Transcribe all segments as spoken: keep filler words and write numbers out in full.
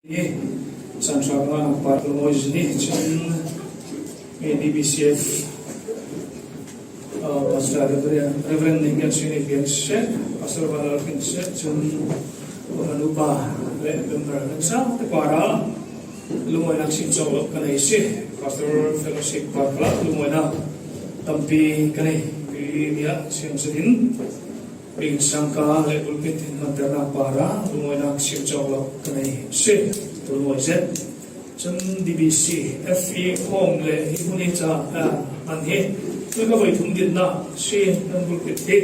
Hi, Santra Kanga Nangpa Tulmoi Zini, Chin, eh, D B C F, uh, Pastor Reverend, Reverend Ning Gan Sini Pian Se, Pastor Van Alvin Se, Chin, Upa, le member kan sa, te para, Lumoi Nak Sim Chok Lok kan ai si, Pastor Fellowship Park la, Lumoi Nak, Tampi kan ai, pi nia, Sim Sedin, Bingsangka le pulpit in manterna para, Lumoi Nak Sim Chok Lok kan ai si, Tulmoi Zet. Chun D B C, F E home le hi hmun hi cha, ah, an hi. Tui ka voi thum dinna, si, kan pulpit hi.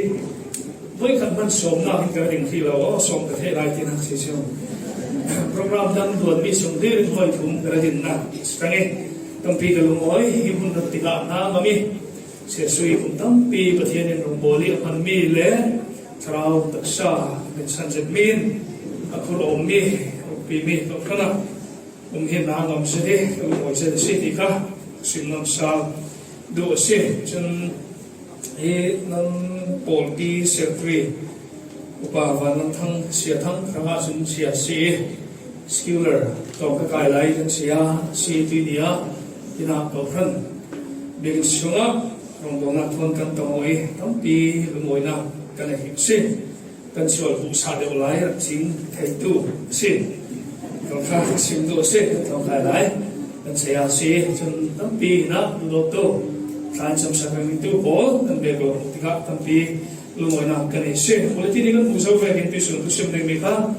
Voi khat man sawmna hi ka ding hi lo, sawm ka thei lai tina si si. Program dang duan mi sung dir voi thum ka dinna. Tangi, tampi ka Lumoi, hi hmun ka tika na mami. Sia sui kum tampi Pathian in rong boli a man mi le, Thlarau taksa, min san zet min, a khur om mi, pi mi, ka khana. Um hi na ngam se de, ka Lumoi se de si ti ka, sim ngam sa, du a si, chun hi nan pawlpi secretary, Upa Van Lam Thang, Sia Thang, Thanga chun Sia si, Skiller, tawng ka kai lai kan sia, si tui nia, ina kau hran. Bikin sunga, rong bawlna thawn kan tawng awi, tampi Lumoi Nak kan ai hi si. Kan sual buh sa deuh lai rak cing theitu a si. Kan kha sim duh a si, kan thawng kai lai. Kan saya si, chun tampi na duh tu. Tlan cham sa kan tu pawl, kan bek lo tikah tampi Lumoi Nak kan ai si. Bulletin kan hmuh zo vekin pi sun tu sim ding mi kha.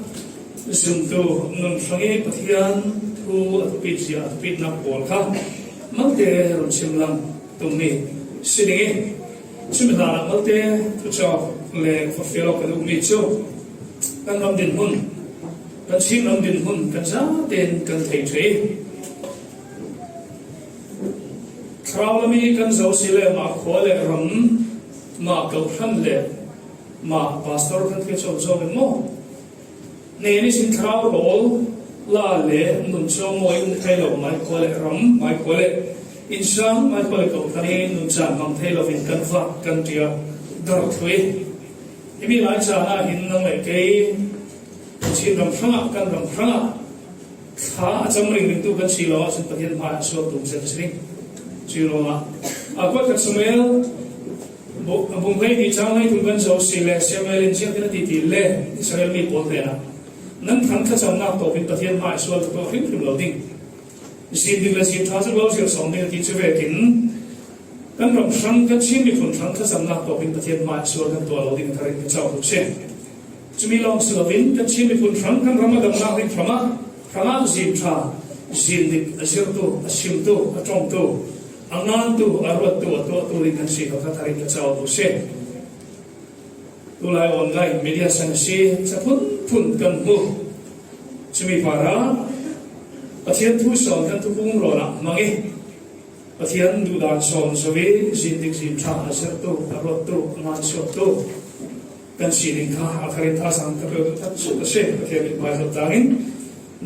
Sim tu nun hrangi Pathian thu a thupit zia a thupit nak pawl kha. Mangte run sim lang tung mi si ding i. Chumi hna ah malte thuchok le forhfial awk ka duhmi cu kan ram dinhmun, kan Chin ram dinhmun kan zaten kan thei ṭheh i, Thlarau lam i kan zo si le mah khua le ram, mah kawhhran le mah pastor kan thei co zo men maw? Nen ihsin thlarau rawl la le nun cawngmawi um thei lo, mai khua le ram, mai khua le innsang, mai khua le kawhhran i nun caan hmang thei lo in kan vak, kan ṭia dar thlu i, himi lai caan ah hin nang le kei Chin ram hrangah, kan ram hrangah thla a cam ringringtu kan si lo ahcun Pathian hmai ah sual tum zet a si ding. Cuih ruangah, a kuat khat Samuel, bu-, bung hleihnih cang hleithum kan zoh si le, Samuel in ziangtin a ti ti le, Israel mi pawl tein ah nan hrang thlacamnak tawpin Pathian hmai ah sual tuk hrimhrim lo ding. Zin dik le zin ṭha cu lo zir sawm ding a ti cu vekin, kan ram hrang, kan Chin miphun hrang thlacamnak tawpin Pathian hmai ah sual kan tuah lo ding a thar in ka cau tuk si. Cumi lawng si loin kan Chin miphun hrang kan ram a damnak ding hrangah, hrangah zin ṭha, zin dik a zirtu, a simtu, a ṭongtu, a ngantu, a ruattu, a tuahtu ding kan si kha thar in ka cau tuk si. Tulai online media sang a si, caphun phun kan hmu. Cumi parah Pathian thu sawn kan thukung rawn ah hmang i, Pathian duhdan sawn zo i, zin dik zin ṭha a zirtu, a ruattu, a ngansuaktu kan si ding kha a thar in thazaang ka pek tuk tak suk a si. Pathian min hmai hlawt dangin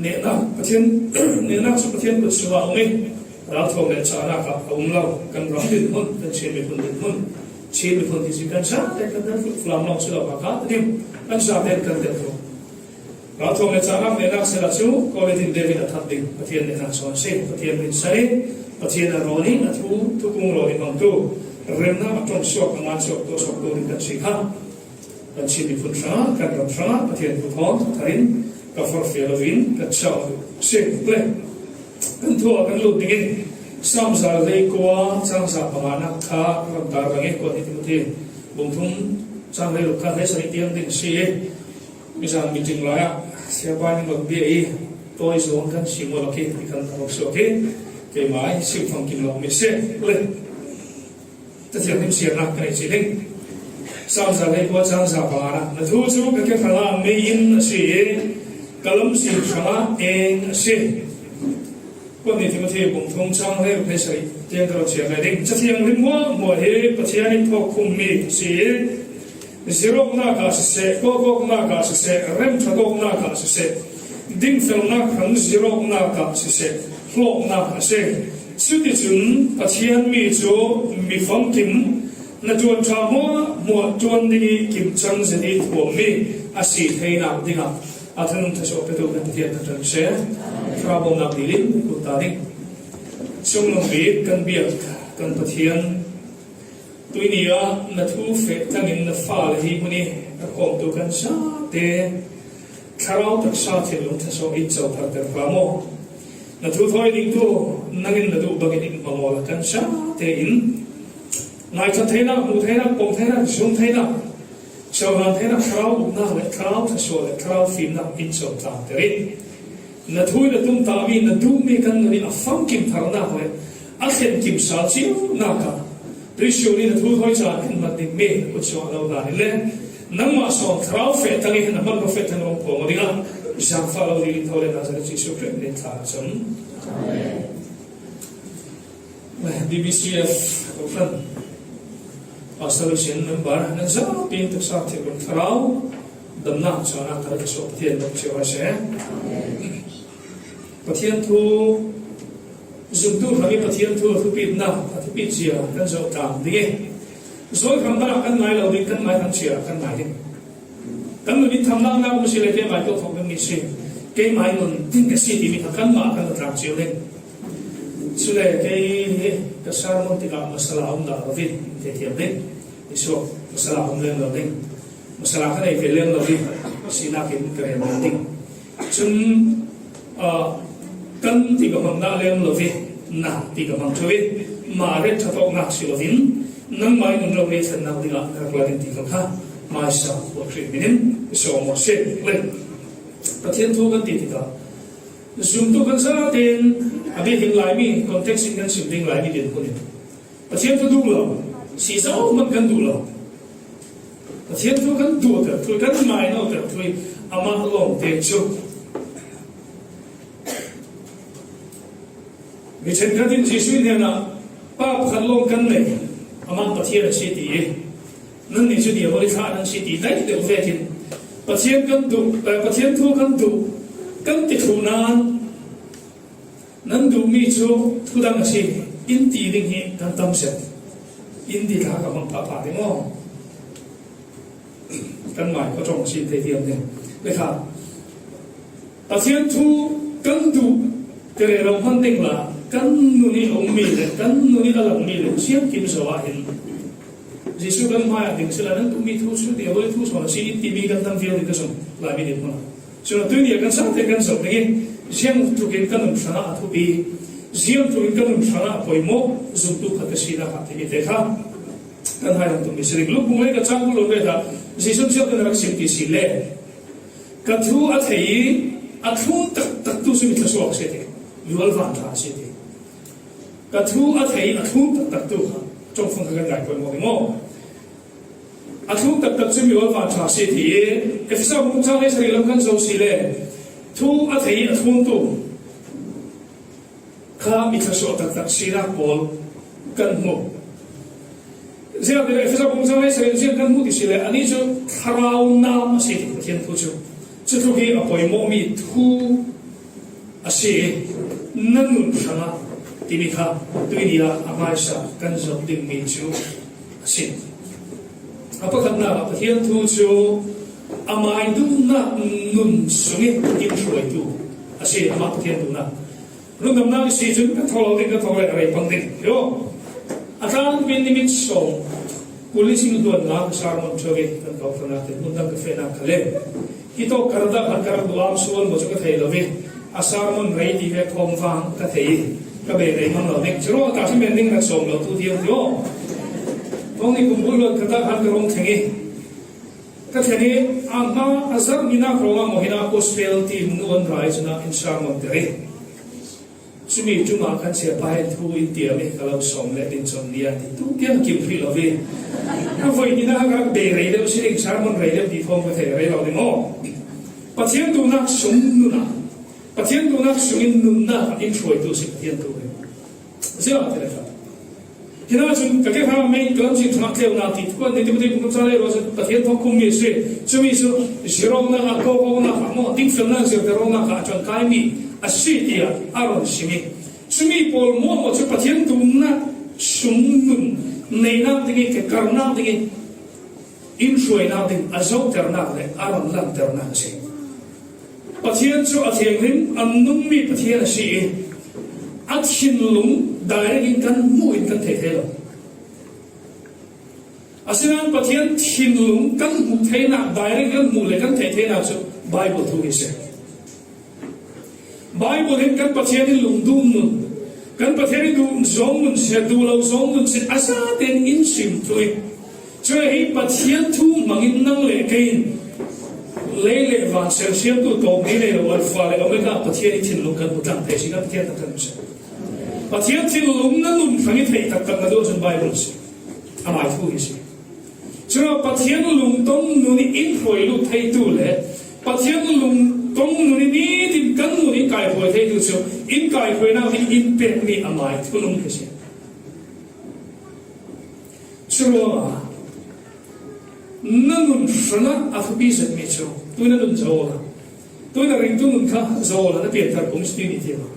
nehnak, Pathian, nehnak cu Pathian kut sungah a um i, ralthuam le cahnak ah a um lo. Kan ram dinhmun, kan Chin miphun dinhmun, Chin miphun hi si kan sa te kan dan flam lawng si lo, ka ka dim kan sa te kan tel tuk. Ralthuam le cahnak nehnak sila cu Goliath in David a that ding Pathian nehnak sawn a si. Pathian min san i, Pathian a rawn i, a thu, thukung rawn i hmangtu, remnak a ṭongsuak, a ngansuak, tuahsuaktu ding kan si kha. Kan Chin miphun hrangah, kan ram hrangah Pathian thu thawn a thar in ka forhfial loin ka cau si le. Kan thu ah kan lut ding i, Salm za le hleikua, cang za panganak kha kan tar bang i, kuat ni Timothy bung thum cang hleiruk kha hleisarih tiang ding si i, Mizan meeting lai ah siapa nih mak bia i tawi zuang kan si maw lo khi ti kan a rak suak i, keimah i si famkim lo mi si le. Cathiang him siarnak kan i ci ding. Salm za le kua cang za panganak, na thu cu ka ke hrangah mei in a si i, ka lamzin hrangah eng a si. Kuat ni Timothy bung thum cang hleiruk hleisarih tiang ka rak ciar lai ding. Cathiang him hmuahhmuah hi Pathian in thawkkhummi a si i, zirawknak ah siseh, kawkawknak ah siseh, remṭhat awknak ah siseh, dingfelnak hrang zirawknak ah siseh, hlawknak a si. Cuticun Pathian mi cu mi famkim, na ṭuan ṭha hmuahhmuah ṭuan ding i kimcang zet i thuammi a si theinak dingah A thanung thluachuah petu kan Pathian thangṭhat seh. Thlarau bawmnak dil in kan kut ta ding. Chungnung bik kan biak kan Pathian, tuini ah na thu feh tlangin na fale hi hmun i a khawmtu kan zate thlarau taksa thinlung thluachuah in cohlanter hram aw. Na thu thawi dingtu nangin na duh bangin in hmang awla kan zate in ngaihtuah theinak, hmuh theinak, pom theinak, zum theinak, cohlan theinak, thlarau uknak le thlarau thluachuah le thlarau fimnak in cohlanter in na thu in a tumtahmi, na duhmi kan nun in a famkim tharnak le a thlen kim sal ciunak ah tuisuan in a thu thawi caah kan hman dingmi kut suah lo hlan in le nangmah sawn thlarau feh tlangin a hman lo feh tlangin hong phuang aw dingah zaangfah lo dil in tho le Nazareth Jesuh Khrih min in thla kan cam. B B C F Kohhran Pastor Association member nan zapi in taksa thinlung thlarau damnak cahnak kal ka suah Pathian dong cio a seh. Pathian thu zumtu hram i Pathian thu a thupitnak a thupit zia kan zoh tlang ding i zawi hram banah kan ngai lo ding, kan ngai hram cia kan ngai ding. Kan nun in thamlangnak um si le keimah tuak thawk ding mi si, keimah nun ding ka si timi kha kanmah kan la tlang cio ding. Cule kei hi ka sermon tikah masala um dah lo ding, kei thiam ding. Isuak masala um lem lo ding. Masala ka nei ve lem lo ding. Sinak in ka rem ding. Cun, ah, kan ti ka hmang dah lem lo ve, na ti ka hmang ṭheu ve, mah ret ṭha tawknak si loin nangmah in nun lo ve thlennak dingah na rak la ding ti kha hmaisa Khrih min in ka sawm aw seh. Le Pathian thu kan ti tikah zumtu kan zaten a biakinn Laimi context in kan sim ding Laimi din hmun in Pathian thu duh lo, si zo hmanh kan duh lo. Pathian thu kan duhter thu, kan ngai loter thu i amah lawngte cu mi ṭhenkhat in Jesuh hnenah pa pakhat lawng kan nei, amah Pathian a si ti i nannih cu Diabol i thlah nan si ti daih deuh vekin Pathian kan duh, eh, Pathian thu kan duh kan ti thluh nain nan duhmi cu thudang a si in ti ding hi kan tam zet. In ti thla ka hmang phapha ding aw. Kan mai ka ṭong a si thei tiam ding. Le kha Pathian thu kan duh ti rero hmanh ding la kan nun i a ummi le kan nun i a langmi le siam kim zo ah hin Jesuh kan hmaiah ding sila nan duhmi thu cu Diabol i thu sawn a si in timi kan tam vialte ka zong Laimi din hmanh. Cun atu ni a kan sate kan zoh ding i ziang tuk in kan nun hrangah a thupi, ziang tuk in kan nun hrangah a poimawh zumtu khat ka sinak ah timi te kha kan hai lam tuk mi si ding. Luk bung le ka cang kul lo ve ta Jesuh ziang kan rak sim ti si le ka thu a thei i a thlun taktak tu cu mi thluachuah a si ti, yual van ṭha a si ti. Ka thu a thei a thlun taktak tu kha congfang kha kan ngai poimawh ding aw. A thlun taktak cu mi yual van ṭha si ti i Efesa bung cang le sarih lam kan zoh si le thu a thei a thlun tu kha mi thluachuah taktak sinak pawl kan hmuh. Ziangtin Efesa bung cang le sarih ziang kan hmuh ti si le anih cu thlarau nam a si ti Pathian thu cu. Cutluk hi a poimawhmi thu a si i na nun hrangah timi kha tuini ah a hmaisa kan zoh dingmi cu a si. A pakhatnak ah Pathian thu cu amai duhnak nun sung i in hruaitu a si, amah Pathian duhnak. Lungdamnak i si cun kan tho lo ding, kan tho le a rei pang ding. Yo. A tlang pin ni mit sawm kul i sing hluan nga ka sermon ṭheu i kan kawhhrannak te hmun dang ka fehnak kha le hi tawk ka rak dah khan ka rak duam sual maw cu ka thei lo i a sermon rei ti ve khawm vang ka thei i ka bei rei hmang lo ding. Curuangah ta si men ding rak sawm lo tu tiang ti aw. Thawng ni kum bul luat ka dah khan ka rung theng i ka thlen i a hma a zarh ninak ruangah maw hin a gospel ti hmun an rai cun ah in sermon ter i cumi ṭum ah kan sia pa in thu in tiam i ka lo sawm le din cun ni ah ti tu tiang kim hrih lo i a voi ni nak ah bei rei deuh si ding, sermon rei deuh ti thawm ka thei rei lo ding aw. Pathian duhnak sung nun ah, Pathian duhnak sungin nunnak ah in hruaitu si Pathian tu hi. Ziah ti le kha. Hinah cun ka kehra mei ka lamzin ṭhangah tleunak ti thuan ni Timothy bung cang le ruah cun Pathian thawk khummi a si. Cumi cu zirawknak ah, kawkawknak ah maw, dingfelnak zirter awknak ah a ṭuan kaimi a si tiah a run simi. Cumi pawl maw maw cu Pathian duhnak sung nun neinak ding i, ke karnak ding i, in hruainak ding a zohternak le a run langhternak a si. Pathian chu a thianghlim, a nungmi Pathian a si i, a thinlung direct in kan hmuh in kan thei thei lo. Asinan Pathian thinlung kan hmuh theihna, direct kan hmuh le kan thei theihna chu Bible thu hi si. Bible hin kan Pathian i lungdum nun, kan Pathian i duh zawng nun si, duh lo zawng nun si, a zaten in sim thu i. Chu hi Pathian thu hmangin nang le kei in lei le van sersiamtu tawp ni nei lo, Alpha le Omega Pathian i thinlung kan hmu tlang thei si, kan Pathian tak kan si. Pathian thinlung na nun hmang i theih tak tak na duh chun Bible si. Amai thu hi si. Chuna Pathian lungtong nun in hruai lut theitu le Pathian lungtong nun in nitin kan nun in kaihruai theitu chu in kaihruaina min in pek mi amai thunung hi si. Chuna na nun hrana a thupi zet mi chu tuina nun zo la, tuina ringtu nun kha zo la, na pian tar kung sti ni ti ma.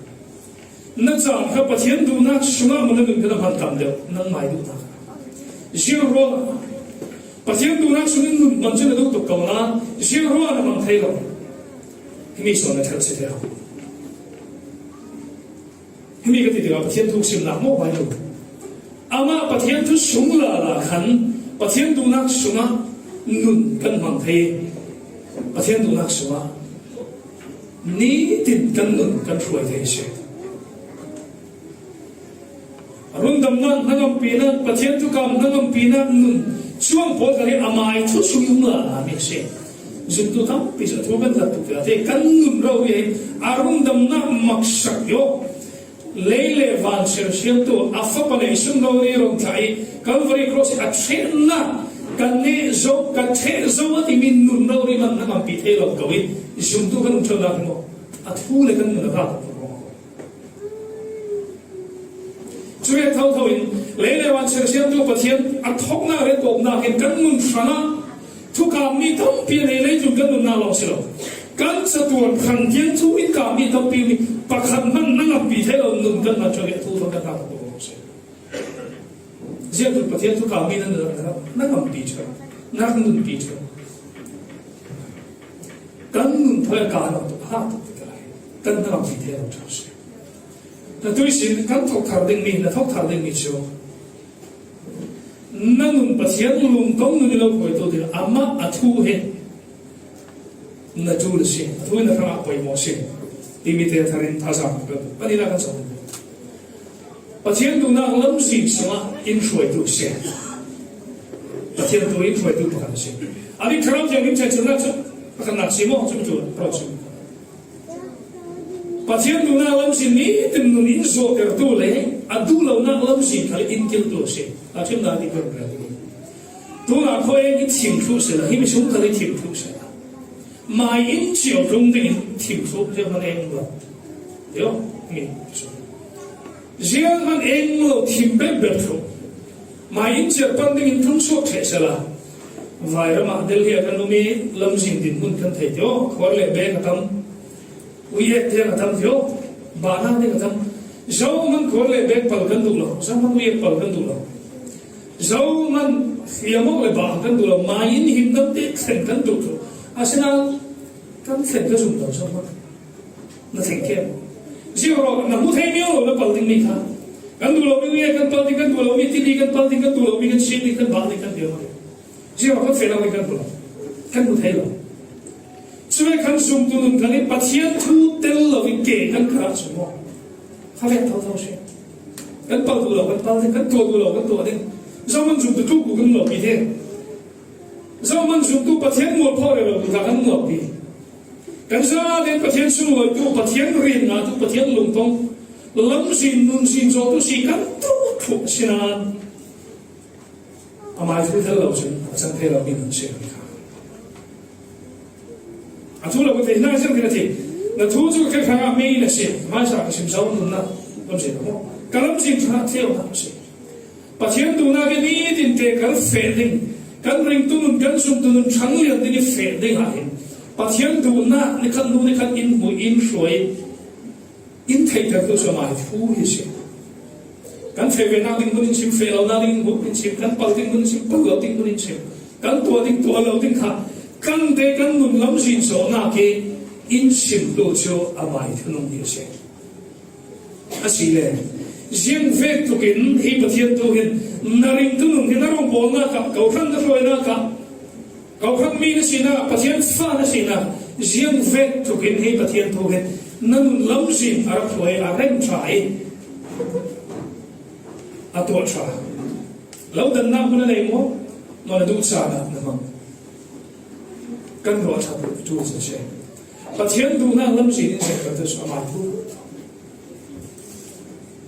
Na chan kha Pathian duhnak sungah maw na nun kha na hman tam deuh, nangmai duhnak. Zir ruang, Pathian duhnak sungin nun man chu na duh tuk ko na, zir ruang na mang thei lo. Himi sawn na thel si thei lo. Himi ka ti tikah Pathian thu simnak maw bai lo. Amah Pathian thu sung lala khan Pathian duhnak sungah nun kan hmang thei. Pathian duhnak sungah nitin kan nun kan hruai thei si. Rundamna, hnangampinak, Pathian thukam hnangampinak nun chuang pawl kha hi amai thu sung um lala mi si. Zumtu tampi sa thu kan zat tuk te kan nun rau hi a rundamna maksak yo. Lei le van sersiamtu a fapa nei sung lo ni rom thai Calvary Cross a thehna kan ne zo, ka theh zo a ti min nun lo ni man na man pi thei lo ko i zumtu kan um theu nak mo. A thu le kan nun a ra ko. Chu he thau thau in lei le van sersiamtu Pathian a thokna le tawpna hin kan nun hrana Thukam mi tampi a nei leitlun kan nunna lawng si lo. Kan chatuan hran tiang thu in kah mi tampi mi pakhat hman na ngampi thei lo nun kan hman ṭhang i a thu thawk kan hna tak lawng si. Ziah tun Pathian thukam mi na nun na ngampi ṭhang, na nunpi ṭhang. Kan nun thawk ka lo tuk ha tuk ti ka lai. Kan na ngampi thei lo ṭhang si. Na tuisin kan thawk thar ding mi, na thawk thar ding mi chu. Na nun Pathian lungtong nun i lo hruaitu ding amah a thu he na ṭul a si, a thu in a hrangah poimawh a si timi te tharin thazang kan panina kan sawm. Pathian duhnak lamzin sungah in hruaitu a si. Pathian thu in hruaitu pakhat a si. A dik Thlarau Thianghlim chenchinnak chu pakhatnak si maw, chu mi tu rau chu. Pathian duhnak lamzin nitin nun in zawhtertu le a duh lonak lamzin khal in kiltu a si. A thimnak ding kan rel ding. Tunah khuaeng i thim thluh sehla, himi sung khal i thim thluh sehla. Mai in ciau tlung dingin thim thluh ziahman eng lo. Deuh, mi. Ziahman eng lo thim bek bek thluh. Mai in ciar pan dingin tlung suak ṭheh sehla. Vairamah Delhi a kan um i lamzin dinhmun kan thei tio, khuar le bek a tam. Uiek tiang a tam tio, bahnak ding a tam. Zohman khuar le bek pal kan duh lo, zohman uiek pal kan duh lo. Zohman hliamawh le bah kan duh lo, mai in him kan te thlen kan duh lo. Asinain kan thlen ka zum lo zohman. Na thlen kem. Ziah rawh, na hmu thei mi lo na pal ding mi kha. Kan duh lo mi uiek kan pal ding, kan duh lo mi tili kan pal ding, kan duh lo mi kan sik ding, kan bah ding, kan hliamawh ding. Ziah kan feh lo kan hmu lo, kan hmu thei lo. Cule kan zumtu nun kan i Pathian thu tel lo i ke kan kha chu maw? Kha vek tho tho si. Kan pal duh lo, kan pal ding, kan tuah duh lo, kan tuah ding. Zohman zumtu tluk kan lo pi ding. Zohman zumtu Pathian mual phawh rero duh kan lo pi. Kan zaten Pathian sunglawitu, Pathian rian ngahtu, Pathian lungtong lamzin nun zin zawtu si kan tu thuk sinan. Amai thu tel lo cun a cang thei lo mi nun si a mi kha. A thu lo ka thei hna ziang khin a ti. Na thu cu ka kha mi na si. Hmaisa ka sim zo nun na lam si ka maw? Ka lam zin kha thei lo na si. Pathian duhnak i nitin te kal feh ding, kan ringtu nun, kan zumtu nun ṭhang lian ding i feh ding ah hin Pathian duhnak ni khat hnu ni khat in hmu in hruai. In theihtertu cu amah hi thu hi si. Kan feh venak ding hmun in sim, feh lonak ding hmun in sim, kan pal ding hmun in sim, pal lo ding hmun in sim, kan tuah ding, tuah lo ding kha kan te kan nun lamzin zawhnak i in simtu chu amai thu nung hi a si. A si le, ziang vek tukin hi Pathian thu hin na ringtu nung hi, na rawngbawlna kah, kohran na hruaina kah, kohran mi na sihna, Pathian fa na sihna, ziang vek tukin hi Pathian thu hin na nun lamzin a rak hruai, a rem ṭha hi. A tuah ṭha. Lo danna hmun a nei maw? Maw na duh chan a na hmang. Kan ruah ṭha tu, tu zia se. Pathian duhna lamzin in zia kan tu su amai thu.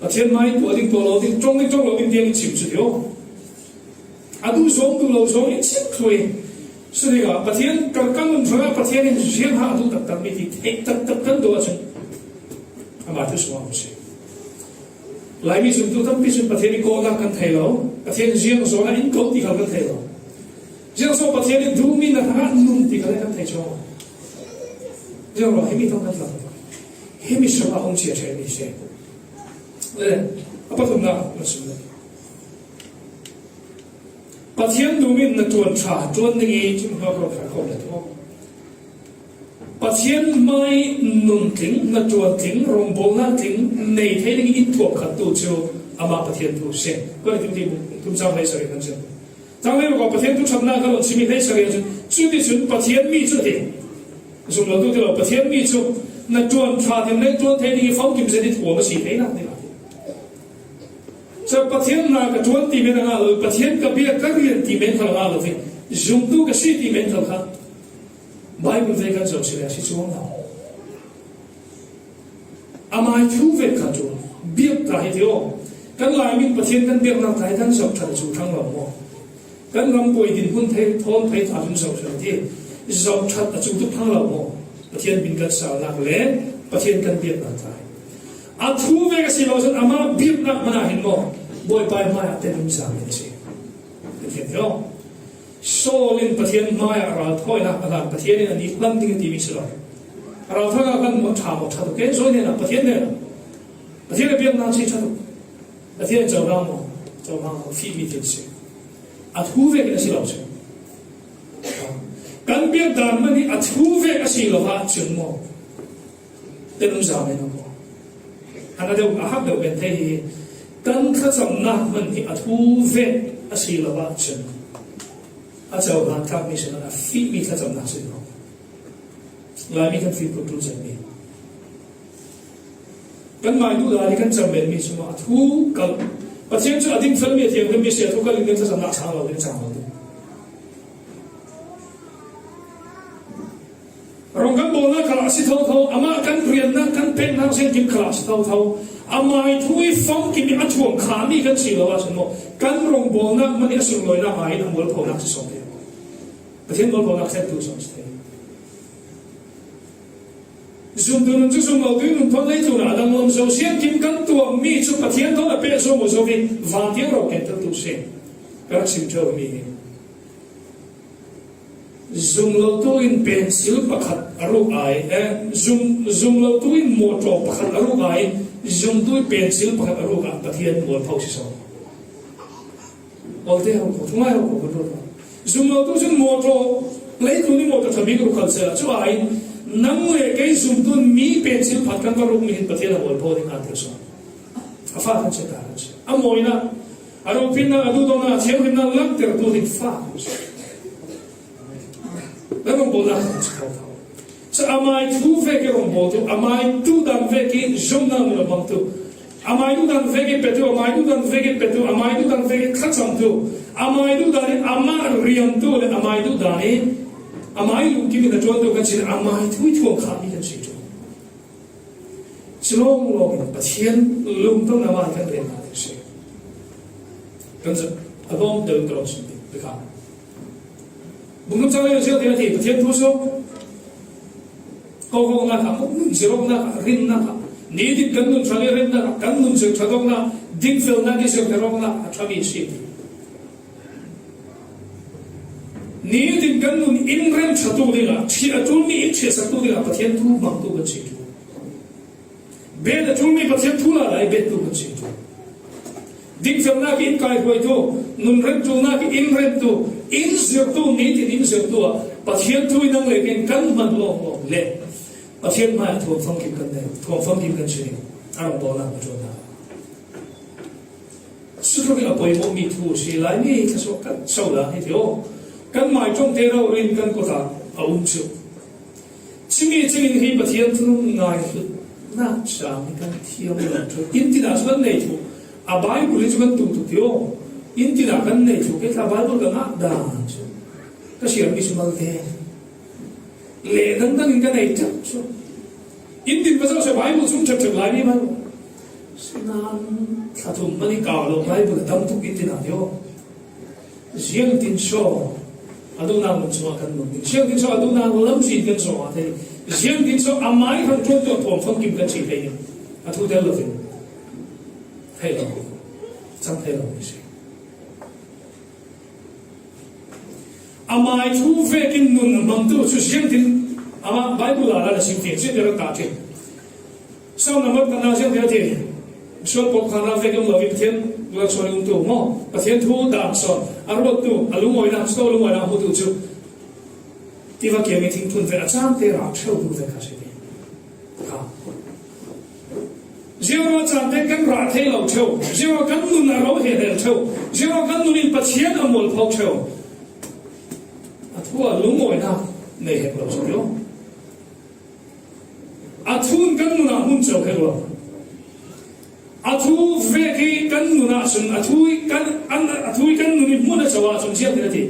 Pathian mai tuah ding, tuah lo ding, ṭawng ding, ṭawng lo ding tiang in chim chu ti aw. A duh zawng, duh lo zawng in chim thlui. Sutih a, Pathian kan, kan nun ṭhangah Pathian in ziang ha a duh taktak mi ti theih taktak kan duh a chun. Amah thu sungah a si. Laimi zumtu tampi cun Pathian i kawhnak kan thei lo. Pathian ziang zawng ah in ko ti kha kan thei lo. Ziang zawng Pathian i duhmi na hrangah nun ti kha kan thei chuang. Ziang ruang himi thawng kan tlang. Himi sungah hong chia ṭheh mi si. Le, a pathumnak na sung le. Pathian duhmi na ṭuan ṭha, ṭuan ding i cun hna ko kha ko le tu. Pathian mai nun tling, na ṭuan tling, rawngbawlnak tling, nei thei ding in thuam khat tu cu amah Pathian thu si. Ko le tu ti bu, tum cang lai sari kan si. Cang lai ko Pathian thu ṭhatnak ka lon simi lai sari cun, cu ti cun Pathian mi cu ti. Zum lo tu ti lo, Pathian mi cu na ṭuan ṭha ding le ṭuan thei ding i fo kim zet i thuam a si thei nak ding a ti. Cun Pathian hna ka ṭuan ti men a ngah lo, Pathian ka bia ka rian ti men kha ngah lo, zumtu ka si ti men kha. Baibal ve kan zoh si le a si cuang lo. Amai thu ve kha cu biak ta hi ti aw. Kan Laimi Pathian kan biaknak ta hi kan zoh ṭhat cu ṭhang lo maw? Kan ram puai din hun thei thawn thei ta hun zoh ṭhat ti. Zoh ṭhat a cu tu ṭhang lo maw? Pathian min kan salnak le Pathian kan biaknak ta hi. A thu vek a si lo cun amah biaknak hmanh ah hin maw, Bawipa hmai ah tenum zam in a si. Kan fian ti lo. Saul in Pathian hmai ah ralthawinak a hlan, Pathian in a nih hlan ding a timi si lo. Ralthawinak hlan maw ṭha maw ṭha tuk, ken zawi nen ah Pathian nen ah. Pathian a biaknak si ṭha tuk. Pathian in cohlang maw, cohlang maw, fihmi thil si. A thu vek in a si lo si. Kan biak dan hmanh hi a thu vek a si lo ah cun maw. Tenum zam in a maw. A na deuh, a hak deuh ben thei hi. Kan thlacamnak hmanh hi a thu vek a si lo ah cun. A cohlang tlak mi si lo, a fihmi thlacamnak si lo. Laimi kan fih kut ṭul cemmi. Kan mai duh dan i kan cam men mi cungah a thu kal. Pathian cu a dingfelmi a thianghlimmi si, a thu kal in kan thlacamnak sang lo, kan cang lo ding. Rong kan bawlnak khalah a si thotho, amah kan riannak, kan peknak ziangkim khalah a si thotho. Amai thu i famkim i a thuam khami kan si lo ahcun maw, kan rong bawlnak hmanh i a sunglawinak ai in a mualphonak si sawm te. Pathian mualphonak thlengtu sawm si te. Zumtu nun cu zum lo tu nun thawn leitlun ah a dang lam zo. Siangkim kan tuahmi cu Pathian thawn a pehzom aw zo i vantiang ro kentertu si. Ka rak sim ṭheo mi hi. Zum lo tu in pensil pakhat a ruk ai, eh, zum, zum lo tu in mawṭaw pakhat a ruk ai, zumtu in pensil pakhat a ruk ah Pathian mualpho si so. Awlte ho ko, thungai ho ko, kan ruat lo. Zum lo tu cun mawṭaw, leitlun i mawṭaw ṭha bik ruk khan seh ah cu ai, nang le kei zumtu in mi pensil pakhat kan va ruk mi hin Pathian a mualpho ding kan ti so. A fa kan si ta kan si. A mawinak, a ropitnak, a duhdawtnak, a thianghlimnak langhtertu ding fa kan si. Nan rong bawlnak kan si thotho. Cu amai thu vek i rong bawltu, amai duhdan vek i zumhnak nun a hmangtu, amai duhdan vek i petu, amai duhdan vek i petu, amai duhdan vek i thlacamtu, amai duhdan i amah riantu le amai duhdan i amai lungkim in a ṭuantu kan si, amai thu i thuam khami kan si cu. Cu lawnglawng in Pathian lungto namah kan relnak ding si. Kan zat a lawm deuh ka lo sim ding, bikha. Bunglam cang le zial tiang a ti, Pathian thu cu ko hawknak ah, nun zir awknak ah, rinnak ah, nitin kan nun ṭha le rinnak ah, kan nun zir ṭhat awknak, dingfelnak i zirter awknak a ṭhami si. Nitin kan nun in rem ṭhatu dingah, ṭhi-, a ṭulmi in ṭhiahsaktu dingah Pathian thu hmangtu kan si cu. Bet a ṭulmi Pathian thu lala i bettu kan si cu. Dingfelnak in kaihruaitu, nun rem ṭulnak in remtu, in zirtu, nitin in zirtu ah Pathian thu i nang le kei kan hman lawnglawng le Pathian hmaiah thuam famkim kan nei, thuam famkim kan si ding, a rawng bawlna ka ṭuanna. Sutlukin a poimawh mi thu si lai mi ka suak kan so la hi ti aw. Kan mai ṭawngte raurin kan kutah a um chu. Chimi chingin hi Pathian thu ngai hlutna chang hi kan thiam lo ṭheuh. In tinah chu kan nei thu. A Bible hi chu kan tung tuk ti aw. In tinah kan nei thu. Kei tla Bible ka ngah dan chu. Ka siam mi chu malte. Leh dangdangin ka nei ṭheuh chu. In tin ka zoh se Bible chum ṭhep ṭhep lai mi Bible. Sinan thla thum mani kau lo Bible a tam tuk in tinah ti aw. Ziangtin saw a duhna mun chungah kan nun ding. Ziangtin saw a duhna lamzin kan zawh thei. Ziangtin saw a mai hang ṭuan tuah thuam famkim kan si thei ding. A thu tel lovin. Thei lo. Chang thei lo ni si. A mai thu vekin nun a hmangtu chu ziangtin amah Bible ah la la sim tiang ziangtin a ta ṭhin. Sam number pakhatna ziangtin a ti. Sual pawlkhatna vekin lo i Pathian laksual i umtu maw? Pathian thu dan sawn a ruattu a lungawina, saw lungawina a hmutu chu tiva kiangin thingphun ve a changte rah ṭheutu ve kha si ti. Ziaruah changte kan rah thei lo ṭheuh, ziaruah kan nun a ro hehlel ṭheuh, ziaruah kan nun in Pathian a mualpho ṭheuh. A thu a lungawina nei hek lo chu lo. A thu in kan nunah hmun cho hek lo. A thu vek hi kan nunah chun, a thu hi kan, an, a thu hi kan nun in hmun a cho ah chun ziangtin a ti.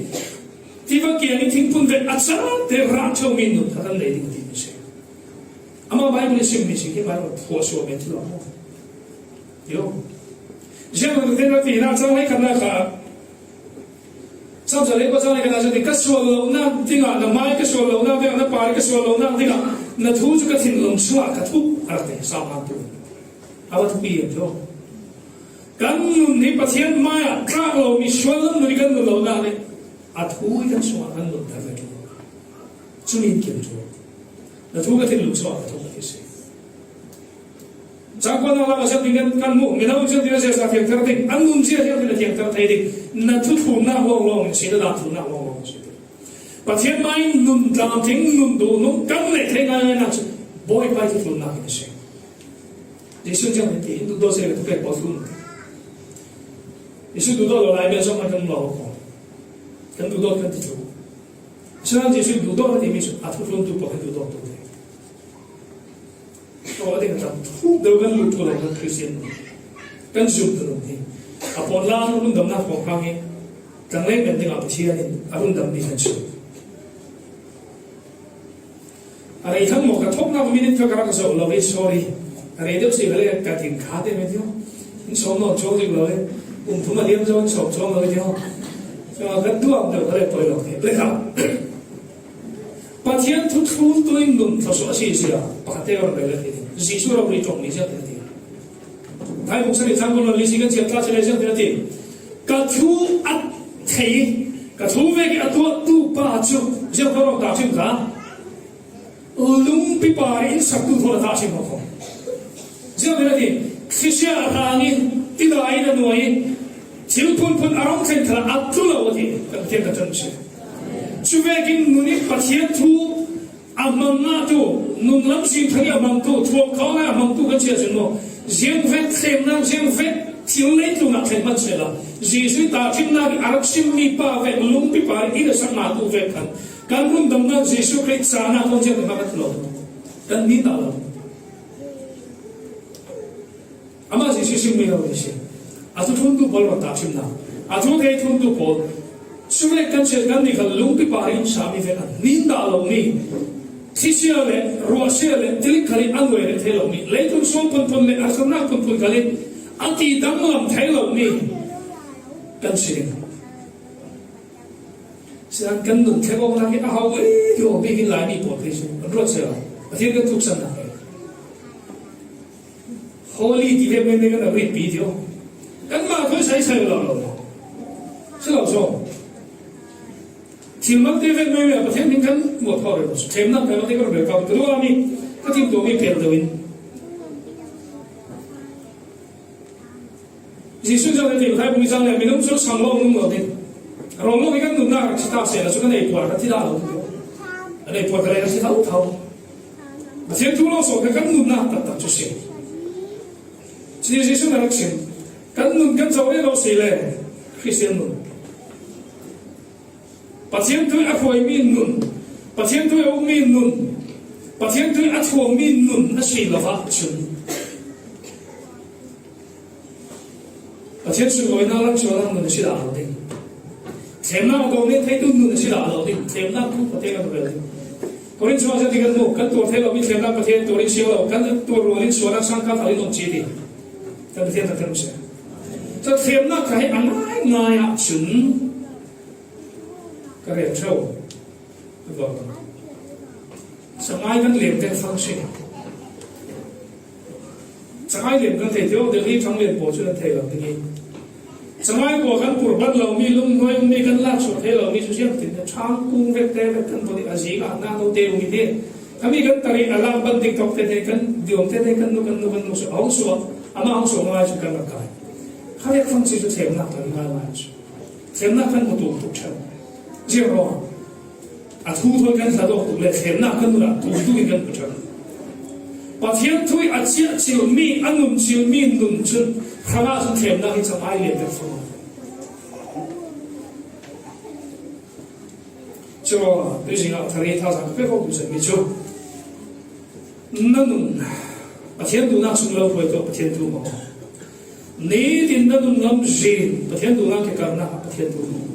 Tiva kiangin thingphun ve a changte rah ṭheuh mi nun kha kan nei ding a ti mi si. Amah Bible i sim mi si khi Bible phuah suak men thil awm maw? Yo. Ziang lo te na ti na chang lai khatna kha. Chang za lei pa chang lai khatna sa ti ka sual lo na dingah, na mai ka sual lo na dingah, na pari ka sual lo na dingah, na thu chu ka thinlung chungah ka thup a rak ti sa ma tu. A va thupi em yo. Kan nun hi Pathian mai ah tlak lo mi sual lam nun hi kan nun lo na le. A thu hi kan sungah kan nun thar ve tu. Chumin kim thu. Na thu ka thinlung sungah ka thu ka ti si. Changkuana lama ziangtin kan, kan hmuh, mino ziangtin a zia sa thiangthar ding, an nun zia ziangtin a thiangthar thei ding. Na thu thlunna lawng lawng in si, na dan thlunna lawng lawng in si. Pathian mai nun dan ding, nun duh nung kan neih thei ngai ngai na chu Bawipa thu thlunna kan si. Jesu ziangtin ti, in duhdawt se ka thu pek pawl thlun. Jesu duhdawt lo lai bia zong kan lo ko. Kan duhdawt kan ti thu. Chuan Jesu duhdawt a ti mi chu a thu thluntu pawl kan duhdawttu te. Aw, a ding a tam thuk deuh kan lut thu lo kan Christian. Kan zumtu nun hi. A pawn la rundamna khawng hang hi. Tlangleng kan dingah Pathian in a rundam mi kan si. A rei thang maw ka thawkna minute kha ka rak zawh lo hi, sorry. A rei deuh si ka le ka din kha te mai tiu. In sawm nawn chuang dik lo hi. Kum thum a liam zo in sawm chuang lo hi tiu. Chuan kan duam deuh ka le pawi lo hi. Le kha. Pathian thu thluntu in nun thawsuah a si zia, pakhat te rawn rel a ti. Jesu rorui ṭawng ni ziak te a ti. Ngai buk sari chang bul li si kan chiat tla chile ziak te a ti. Ka thu a thei, ka thu vek a tuahtu pa chu ziak ka rawng ta chim kha. Lungpi pari in saktu thu la ta chim kha. Ziak te a ti. Thlisia a rang in, tidai in a nuai in, thil phunphun a rawng thlen kha a tlu lo a ti. Kan thiam ka chun si. Chu vekin nun in Pathian thu a hmang ngahtu, nun lam sin thang a hmangtu, thuam khawng a hmangtu kan chiah chun maw? Ziang vek thlemna, ziang vek thil leitlungah thleng hman sela. Jesu ta thimna a rak sim mi pa vek, lungpi pa in a sak ngahtu vek khan. Kan rundamna Jesu Khrist chana khawn ziang vek kan lo. Kan ni ta lo. Amah Jesu sim mi lo ni si. A thu thluntu pawl rawn ta thimna. A thu thei thluntu pawl. Sumlek kan sil kan ni kha lungpi pa in sa mi vek an. Nin dah lo ni. Thisia le, ruahsia le, tilik khalin a nuai le thei lo ni. Leitung sual phunphun le, a thurnak phunphun khalin a ti danglam thei lo ni. Kan si ding. Sian kan nun thlek awkna khi a hau ei ti awm bik in lai mi pawl phei chu an ruat sia. Pathian kan tuksanna. Holy ti vek mai mai kan a repeat ti aw. Kan mah khawi sai sai lo lo. Si lo saw. Thil mak te vek mai mai Pathian min kan muat phawt reng lo. Themna kan te kan reng kau. Ka duh a mi ka tim tuah mi pel deuh in. Jesu zawh kan ti Mathai bung li chang le, minung chu sang lo nung lo ding. Rawng lo hi kan nunna kan si ta se la chu kan ei puar kan ti dah lo ding. Kan ei puar kan ei kan si tho tho. Pathian thu lo sawh kha kan nunna taktak chu si. Jesu na rak sim. Kan nun kan zo rih lo si le Khristian nun. Pathian thu a hruai mi nun, Pathian thu a um mi nun, Pathian thu a thuang mi nun a si lo ah cun Pathian sunlawinak lam cuahlang nun a si dah lo ding. Thlemnak a dawng nih theitu nun a si dah lo ding. Thlemnak thu Pathian a rel ding. Korin sung ah kan hmuh, kan tuar thei lo mi thlemnak Pathian tuar in siang lo, kan tuar rual in sualnak sang kha thal in om ci ding. Kan Pathian kan si. Cun thlemnak kha hi a ngaingai ah cun ka rel ṭheu. Ka tuar. Cangai kan lem te fang si. Cangai lem kan thei ṭheu, Delhi thang lem pawl cu kan thei lo ding i. Cangai pawl kan pur ban lo mi, lunghnuai um mi, kan lak suak thei lo mi cu siam tin, thang kung vek te vek kan pawt i a zi ah na lo te um i ti. Kami kan tari a lak ban dik tok te te kan diawm te te kan nu kan nu kan nu su a hong suak, ama hong suak ngai cu kan rak kai. Kha vek fang si cu thlemnak tari ngai ngai cu. Thlemnak kan hmu tuk tuk ṭheu. Ziang ruang a thu thawn kan hlat awk tuk le thlemnak kan nun ah tuk tuk in kan hmu ṭheu. Pathian thu i a ciah cilmi, a nun cilmi nun cun hrangah cun thlemnak hi cangai lian kan fang. Curuangah tuizing ah thar i thazaang ka pek awk duhsakmi cu na nun Pathian duhnak sung lo hruai tuah Pathian thu hmang. Nitin na nun lamzin Pathian duhnak ke karnak ah Pathian thu hmang.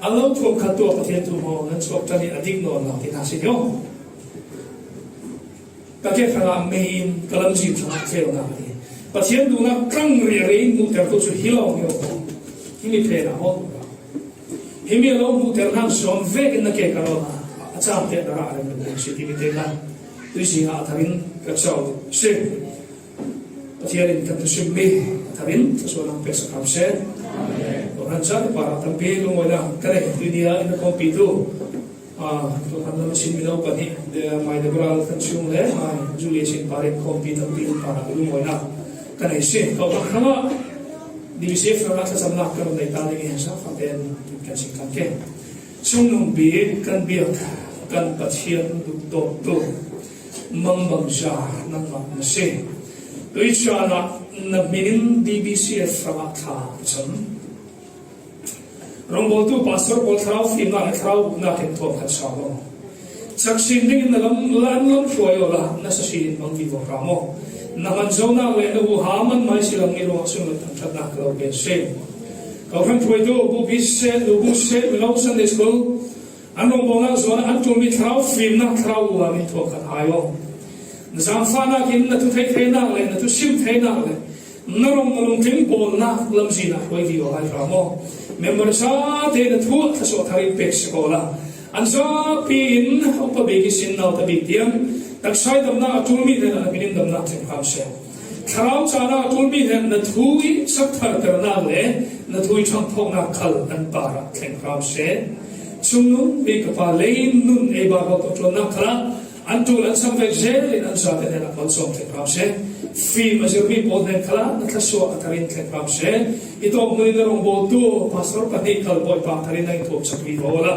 A lo thuam khat tuah Pathian thu hmang, nan chuak ṭan i a dik nawn lo ti hna si ko. Ka ke hrangah mei in ka lamzin hrangah tleunak a ti. Pathian duhnak tlang riari in hmuhter tu cu hi lo hi lo. Hi mi phen a hawt. Hi mi a lo hmuhter hna zuam vekin na ke ka lo hna. A cam te na rah reng reng si timi te hna. Tuizing ah a thar in ka co si. Pathian in kan thusim mi a thar in thluasuahnak pek sak hram seh. Amen. Kawhhran zate parah tampi lungawinak ka nei. Tuini ah in a kawmpi tu. Ah, kawhhran lam a sin mino pahnih, Mai Deborah kan chung le Mai Julie sin parah kawmpi tampi in parah lungawinak ka nei si. Kawhhran hrangah D B C F hrangah thlacamnak kan nei ta ding i zaangfah tein kan chim kan ke. Chungnung bik kan biak kan Pathian dawttu mangbangza nangmah na si. Tuicaan ah na hmin in D B C F hrangah thla ka cam. Rongbawltu pastor pawl thlarau fimnak le thlarau uknak in thuam khat sa maw? Cak sin dingin na lam, an lam hruai awla na sa sin in hmang vivo hram aw. Na hman zonak le na huham an mai si lam ni ruangah sung le thangṭhatnak ka lo pe si. Kawhhran hruaitu, bupi seh, nubu seh, mino Sunday school, an rongbawlnak zuan ah an ṭulmi thlarau fimnak, thlarau uam in thuam khat hai aw. Na zaangfahnak in na thu theih theinak le na thu sim theinak le na rong na lungtling bawlnak lamzin ah hruai vivo hai hram aw. Member zate na thu ah thluasuah thar in pek si ko la. An zapi in upa bik ihsin nauta bik tiang taksa i damnak a ṭulmi hnenah na hmin in damnak thleng hram seh. Thlarau caan ah a ṭulmi hnen na thu i sak tharternak le na thu i ṭhangphawknak khal an parah thleng hram seh. Chungnung bik ka pa lei nun ei bar hau ṭuannak khalah an ṭul an sam vek zel in an zate hnenah kal sawm thleng hram seh. Fim a zirmi pawl hnen khalah na thluasuah a thar in thleng hram seh. I tawk hmun in na rongbawltu pastor pahnih kal Bawipa thar in na in thuam sak vivo la.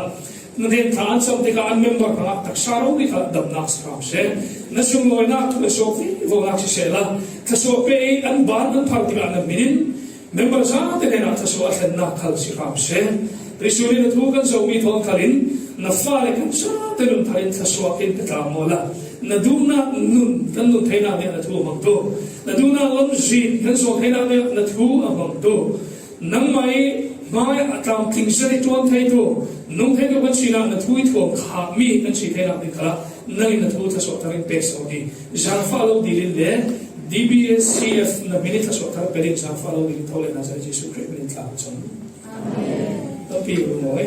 Na hnen thla an cam tikah an member hrangah taksa rori khalah damnak si hram seh. Na sunglawinak thu a suak vivonak sisehla thluasuah pe i an ban an phar tikah na hmin in member zate hnenah thluasuah a thlennak khal si hram seh. Tuisun in na thu kan zohmi thawn khalin na fale kan zate nun thar in thluasuah in pe tlang maw la. Na duhnak nun kan nun theinak nih na thu a hmangtu, na duhnak lamzin kan zuang theinak nih na thu a hmangtu, nangmah i hmai a tlamtling zet i ṭuan theitu, nung theitu kan sinak na thu i thuam khahmi kan si theinak ding khalah nang in na thu thluasuah thar in pek sawh dih. Zaangfah lo dil in le D B S C F na hmin i thluasuah thar pe ding zaangfah lo dil in tho le na zai Jesuh Khrih min in tlang cang. Amen. Tampi lungawi.